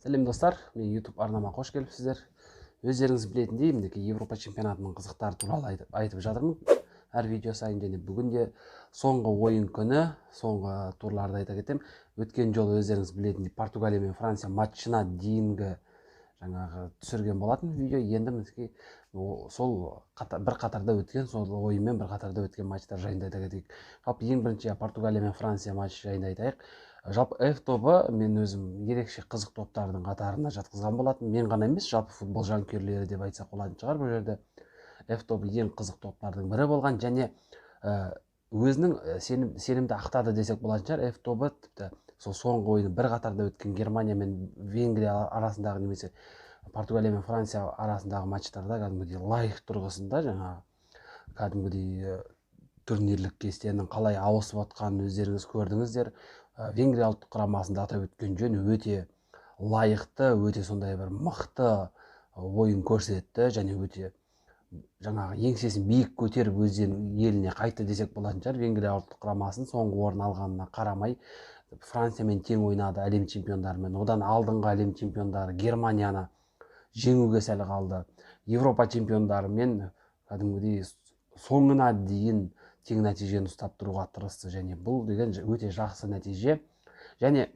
Сәлем, достар! Мен YouTube арнама қош келіпсіздер. Өздеріңіз білетіндей, мінекей, Европа чемпионатының қызықтары туралы айтып жатырмын әр видео сайын. Және бүгін де соңғы ойын күні, соңғы турларды айта кетемін. Өткен жолы, өздеріңіз білетіндей, Португалия мен Франция матчына дейінгі жаңағы түсірген болатын видео. Енді, мінекей, сол бір қатарда өткен, сол ойынмен бір қатарда өткен матчтар жайында айта кетейік. Жалпы, ең бірінші Португалия мен Франция матчы жайында айтайық. Жалпы, F тобы мен өзім ерекше қызық топтардың қатарына жатқызған болатын. Мен ғана емес, жалпы футбол жанкүйерлері деп айтсақ болатын шығар. Бұл жерде F тобы ең қызық топтардың бірі болған және өзінің сенімді ақтады десек болатын шығар. F тобы тіпті сол соңғы ойыны бір қатарда өткен Германия мен Венгрия арасындағы немесе Португалия мен Франция арасындағы матчтарда кәдімгідей лайық тұрғысында, жаңағы кәдімгідей турнирлік кестенің қалай ауысып жатқанын өздеріңіз көрдіңіздер. Венгрия ұлттық құрамасында атап өткен жөн, өте лайықты, өте сондай бір мықты ойын көрсетті және өте жаңағы еңсесін биік көтеріп, өздерінің еліне қайтты десек болатын шығар. Венгрия ұлттық құрамасын соңғы орын алғанына қарамай, Франциямен тең ойнады, әлем чемпиондарымен, одан алдыңғы әлем чемпиондары Германияны жеңуге сәл қалды. Европа чемпиондарымен кәдімгідей соңына дейін тең нәтижені ұстап тұруға тырысты және бұл деген өте жақсы нәтиже. Және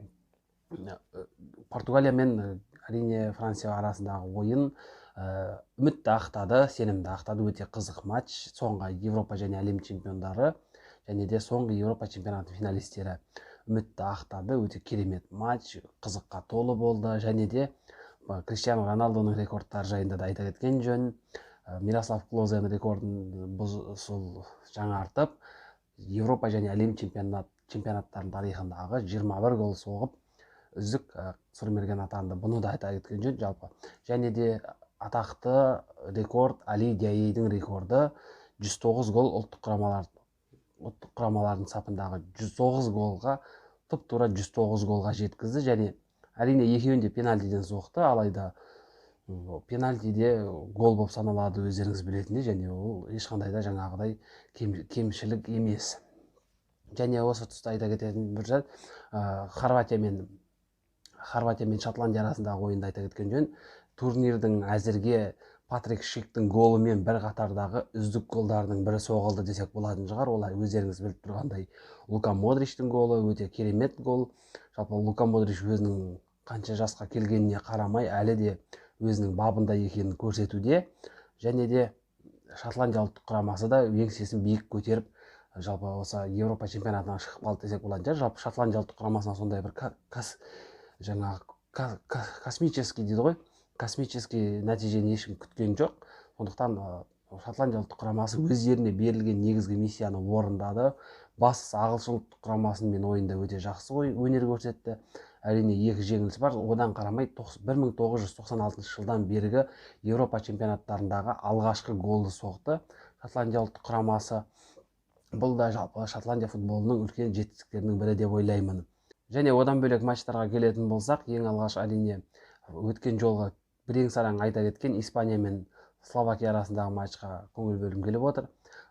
Португалия мен, әрине, Франция арасындағы ойын үмітті ақтады, сенімді ақтады. Өте қызық матч. Соңғы Европа және әлем чемпиондары және де соңғы Еуропа чемпионаты финалистері үмітті ақтады. Өте керемет матч, қызыққа толы болды. Және де Криштиану Роналдоның рекордтары жайында да айта кеткен жөн. Мирослав Клозенің рекордын сол жаңартып, Еуропа және әлем чемпионаттарының тарихындағы 21 гол соғып, үздік сұрмерген атанды. Бұны да айта кеткен жөн жалпы. Және де атақты рекорд, Али Диаидің рекорды, 109 гол. Ұлттық құрамалардың сапындағы 109 голға, тұп тура 109 голға жеткізді. Және, әрине, екеуін де пенальтиден соқты, алайда пенальтиде гол болып саналады, өздеріңіз білетіндей, және ол ешқандай да жаңағыдай кемшілік емес. Және осы тұста айта кететін бір жайт, Хорватия мен Шотландия арасындағы ойынды айта кеткен жөн. Турнирдің әзірге Патрик Шиктің голымен бір қатардағы үздік голдарының бірі соғылды десек болатын шығар. Ол, өздеріңіз біліп тұрғандай, Лука Модричтің голы. Өте керемет гол. Жалпы, Лука Модрич өзінің қанша жасқа келгеніне қарамай, әлі де өзінің бабында екенін көрсетуде. Және де Шотландия ұлттық құрамасы да еңсесін биік көтеріп, жалпы осы Еуропа чемпионатына шығып қалды десек болатын шығар. Жалпы, Шотландия ұлттық құрамасына сондай бір жаңағы космический дейді ғой, космический нәтижені ешкім күткен жоқ. Сондықтан Шотландия ұлттық құрамасы өздеріне берілген негізгі миссияны орындады. Бастысы, ағылшын ұлттық құрамасымен ойында өте жақсы өнер көрсетті. Әрине, екі жеңіліс бар, одан қарамай 1996 жылдан бергі Еуропа чемпионаттарындағы алғашқы голды соқты Шотландия ұлттық құрамасы. Бұл да жалпы Шотландия футболының үлкен жетістіктерінің бірі деп ойлаймын. Және одан бөлек матчтарға келетін болсақ, ең алғаш, әрине, өткен жолғы бірең сараң айта кеткен Испания мен Словакия арасындағы матчқа көңіл бөлгім келіп отыр.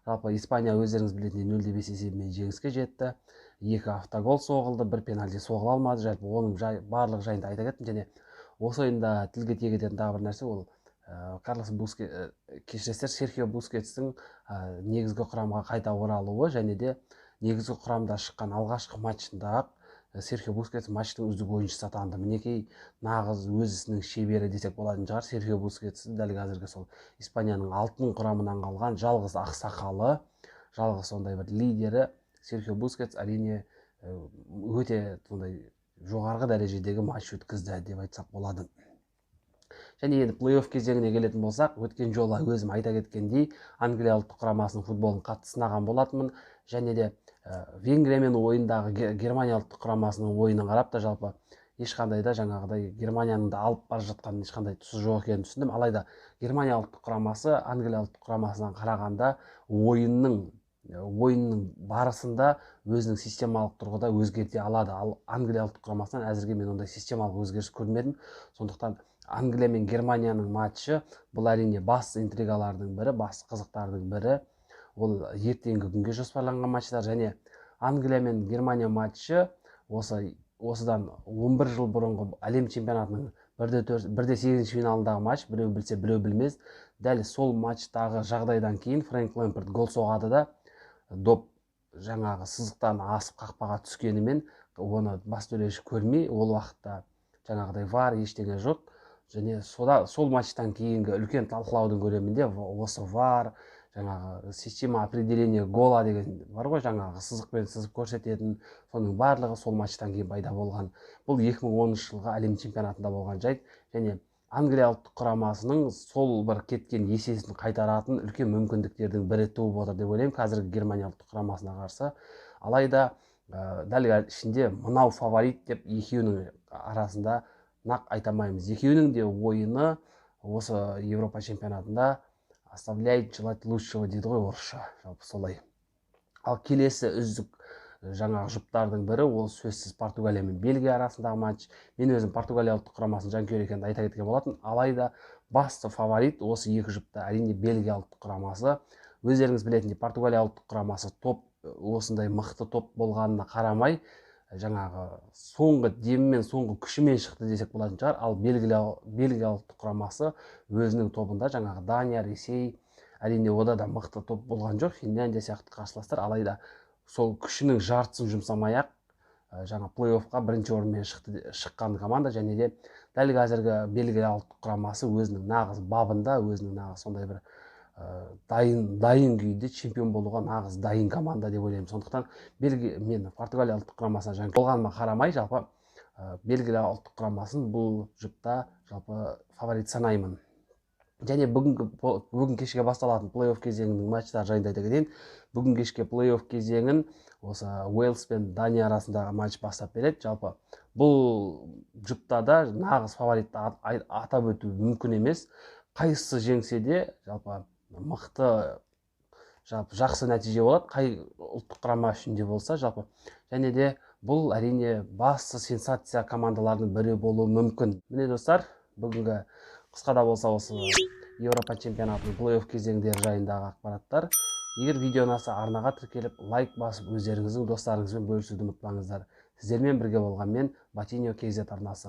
Жалпы, Испания, өздеріңіз білетіндей, 0-5 есебімен жеңіске жетті. Екі автогол соғылды, бір пенальти соғыла алмады. Жалпы, оның барлық жайында айта кеттім. Және осы ойында тілге тиек ететін тағы бір нәрсе, ол Карлос Буске, кешіресіздер, Серхио Бускетстің негізгі құрамға қайта оралуы. Және де негізгі құрамда шыққан алғашқы матчында ақ Серхио Бускетс матчтың үздік ойыншысы атанды. Мінекей, нағыз өз ісінің шебері десек болатын шығар Серхио Бускетс. Дәл қазіргі сол Испанияның алтын құрамынан қалған жалғыз ақсақалы, жалғыз сондай бір лидері Серхио Бускетс, әрине, өте сондай жоғарғы дәрежедегі матч өткізді деп айтсақ болады. Және енді плей-офф кезеңіне келетін болсақ, өткен жолы өзім айта кеткендей, Англия ұлттық құрамасының футболын қатты сынаған болатынмын. Және де Венгриямен ойындағы Германия ұлттық құрамасының ойынын қарап та, жалпы, ешқандай да жаңағыдай Германияның да алып бара жатқан ешқандай тұсы жоқ екенін түсіндім. Алайда Германия ұлттық құрамасы Англия ұлттық құрамасынан қарағанда ойынның барысында өзінің системалық тұрғыда өзгерте алады. Ал Англия ұлттық құрамасынан әзірге мен ондай системалық өзгеріс көрмедім. Сондықтан Англия мен Германияның матчы, бұл, әрине, басты интригалардың бірі, басты қызықтардың бірі. Ол ертеңгі күнге жоспарланған матчтар. Және Англия мен Германия матчы осыдан 11 жыл бұрынғы әлем чемпионатының 1-4, 1-8 финалындағы матч, біреу білсе, біреу білмес. Дәл сол матчтағы жағдайдан кейін Фрэнк Лэмпард гол соғады да, доп жаңағы сызықтан асып қақпаға түскенімен оны бас төреші көрмей, ол уақытта жаңағыдай ВАР ештеңе жоқ. Және сол матчтан кейінгі үлкен талқылаудың көлемінде осы ВАР, жаңағы система определения гола деген бар ғой, жаңағы сызықпен сызып көрсететін, соның барлығы сол матчтан кейін пайда болған. Бұл 2010 жылғы әлем чемпионатында болған жайт. Және Англия ұлттық құрамасының сол бір кеткен есесін қайтаратын үлкен мүмкіндіктердің бірі туып отыр деп ойлаймын қазіргі Германия ұлттық құрамасына қарсы. Алайда дәл ішінде мынау фаворит деп екеуінің арасында нақ айта алмаймыз. Екеуінің де ойыны осы Еуропа чемпионатында оставляет желать лучшего дейді ғой орысша, жалпы солай. Ал келесі үздік жаңағы жұптардың бірі ол сөзсіз Португалия мен Бельгия арасындағы матч. Мен өзім Португалия ұлттық құрамасының жанкүйері екенімді айта кеткен болатын. Алайда басты фаворит осы екі жұпта әрине Бельгия ұлттық құрамасы. Өздеріңіз білетіндей, Португалия ұлттық құрамасы топ осындай мықты топ болғанына қарамай жаңағы соңғы демімен, соңғы күшімен шықты десек болатын шығар. Ал Бельгия ұлттық құрамасы өзінің тобында жаңағы Дания, Ресей, әрине ода да мықты топ болған жоқ, Финляндия сияқты қарсыластар. Алайда сол күшінің жартысын жұмсамай-ақ жаңа плей-оффқа бірінші орынмен шыққан команда. Және де дәл қазіргі Бельгия ұлттық құрамасы өзінің нағыз бабында, өзінің нағыз сондай бір дайын күйінде чемпион болуға нағыз дайын команда деп ойлаймын. Сондықтан Бельгия, мен Португалия ұлттық құрамасына жанкүйер болғаныма қарамай, жалпы Бельгия ұлттық құрамасын бұл жұпта жалпы фаворит санаймын. Және бүгін кешке басталатын плей-офф кезеңінің матчтары жайында айта кетейін. Бүгін кешке плей-офф кезеңін осы Уэльс пен Дания арасындағы матч бастап береді. Жалпы бұл жұпта да нағыз фаворитті атап өту мүмкін емес. Қайсысы жеңсе де жалпы мықты, жалпы жақсы нәтиже болады, қай ұлттық құрама үшін де болса жалпы. Және де бұл әрине басты сенсация командаларының бірі болуы мүмкін. Міне достар, бүгінгі қысқа да болса осы Еуропа чемпионатының плей-офф кезеңдері жайындағы ақпараттар. Егер видео ұнаса, арнаға тіркеліп, лайк басып, өздеріңіздің достарыңызбен бөлісуді ұмытпаңыздар. Сіздермен бірге болған мен, Батиньо KZ арнасы.